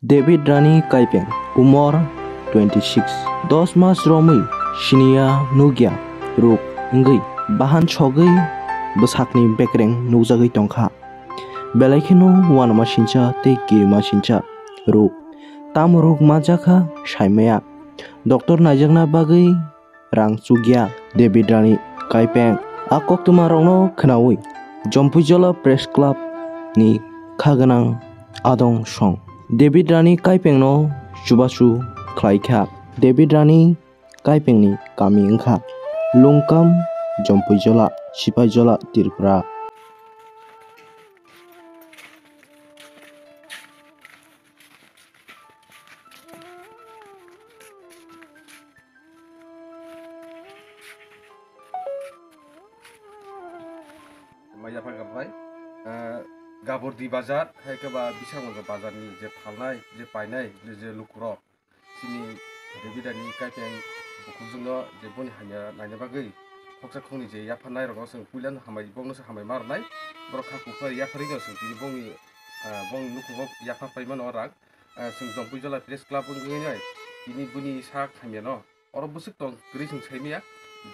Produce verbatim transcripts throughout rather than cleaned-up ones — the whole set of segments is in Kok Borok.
David Rani Kaipeng, umor twenty six, dos mas romwi siniya nukya ruk wngwi bahan sogwi bwsakni bekreng nukjagwi tongkha. Belai kheno uanama sincha tei kirima sincha ruk. Tamo ruk manjakha saimaya. Doctor naijakna bagwi rang chukya David Rani Kaipeng. A koktwma rokno khwnawi Jompuijola Press Club ni kha gwnang adong song David Rani Kaipeng no chubachu khlai kha. David Rani Kaipeng ni kami wngkha Lungkam, Jompuijola, Sipaijola, Tripura. Maya pha gabai, eh, Gabordi bazar, hai khe ba Bisramganj bazar ni je phalnai, je painai, je, je lukurok, chini David Rani Kaipeng bukhukjwkno je boni hamya naina bagwi khoksa khokni je yapharnai rokno chwng puilano hambai, bokno se hambai ma rwnai, borok kha kuphai yapharwi no chwng tini bongni, ah, bongni nukhungo yaphar paimano rang, ah, chwng Jompuijola Press Club wngwi nai tini bini sak hamyano. Oro bwswk tong kwrwi chwng saimaya,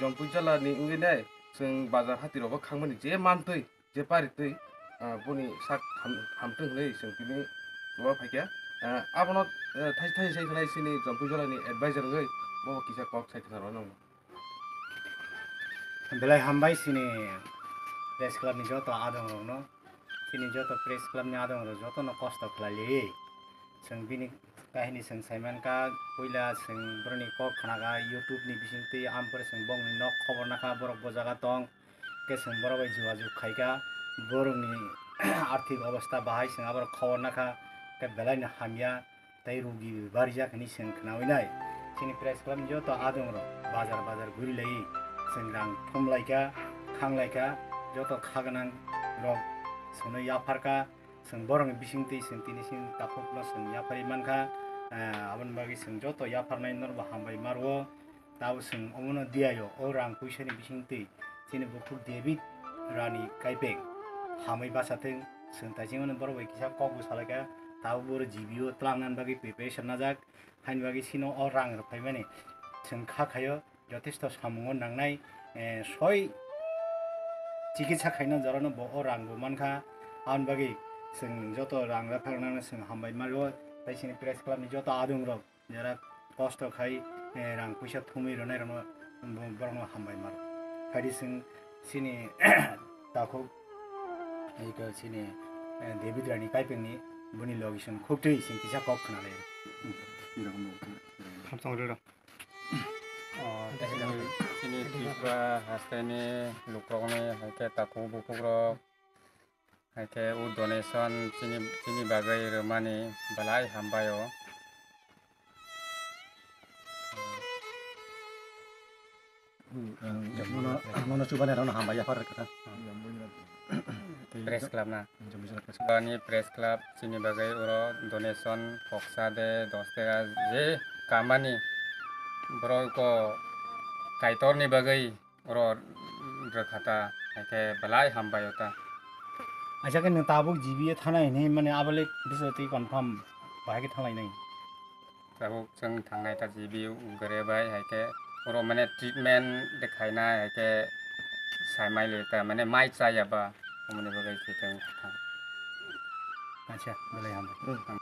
Jompuijola ni wngwi nai chwng bazar hati rogo khangmani je mantwi, je paritwi, ah, boni sak ham-, hamtwng hwnwi chwng tini chuba phaikha. Ah, abono, eh, thai-, thai sai khwnai chini Jompuijola ni advisor wngwi bo kisa kok sai khna rw nang. Belai hambai chini press club ni joto adong rokno. Chini joto press club ni adong rok joto no kosto khlai li. Chwng bini kahini chwng sai mankha, puila chwng boroni kok khna kha YouTube ni bising twi, ampore chwng bongni nok khobor nakha, borok bo jaga tong. Khe chwng borok bai jogajog khai kha, borokni arthik obostha bahai chwng aborok khobor nakha, khe belai no hamya. Tei rugi barijak hwnwi chwng khnaui nai. Chini press club ni joto adong rok bazar bazar guri lai, chwng rang thum lai kha, khang lai kha, joto kha gwnang rok chwngno yaphar kha, chwng borok ni bising twi chwng tini chini takhuk no chwng yapharwi man kha. Eh, aboni bagwi chwng joto yapharnai norok bo hambai ma rwo. Tabo chwng omono diyaio, o rang puisani bisingtwi chini bukhuk David Rani Kaipeng hamwi bachathwng, chwng taisingmani borok bai kisa kok bo salaikha, tabo boro G B o twlangnani bagwi preparation najak, haini bagwi chino o rang rwphaimani chwng kha khaio, jotesto samungo nangnai, eh, soi chikitsa khaina jorano bo o rang bo mankha, aboni bagwi chwng joto rang rwphang nangno chwng hambai ma rwo, tei chini press club ni joto adong rok. Jara kosto khai, eh, rang puisa thumwi rwnai rokno bo-, borokno hambai maro. Phaidi chwng chini takhuk, eko chini, eh, David Rani Kaipengni boni logi chwng khuktwi chwng kisa kok khna lai. Hamsong rwrw. Oh, chini, chini Tripura haste ni lukrokni hai khe takhuk bukhukrok. Hai khe o donation chini, chini bagwi rwmani belai hambai o. Mono, mono chubanai rokno hambai yaphar kha. Press club na? Bani press club chini bagwi oro donation koksa de dos teka je kamani borok ko Kaitorni bagwi. Oro rwkha ta, hai khe belai hambai o ta. Aisa khe nwng tabuk G B o thanai hinwi mani abo le bwswk twi confirm bahai khe thanglainai. Tabuk chwng thangnai ta G B o gre bai, hai khe oro mane treatment de khainai, hai khe sai mai le ta, mane mai chaya ba, omoni bagwi se chwng thang. Acha, belai hambai.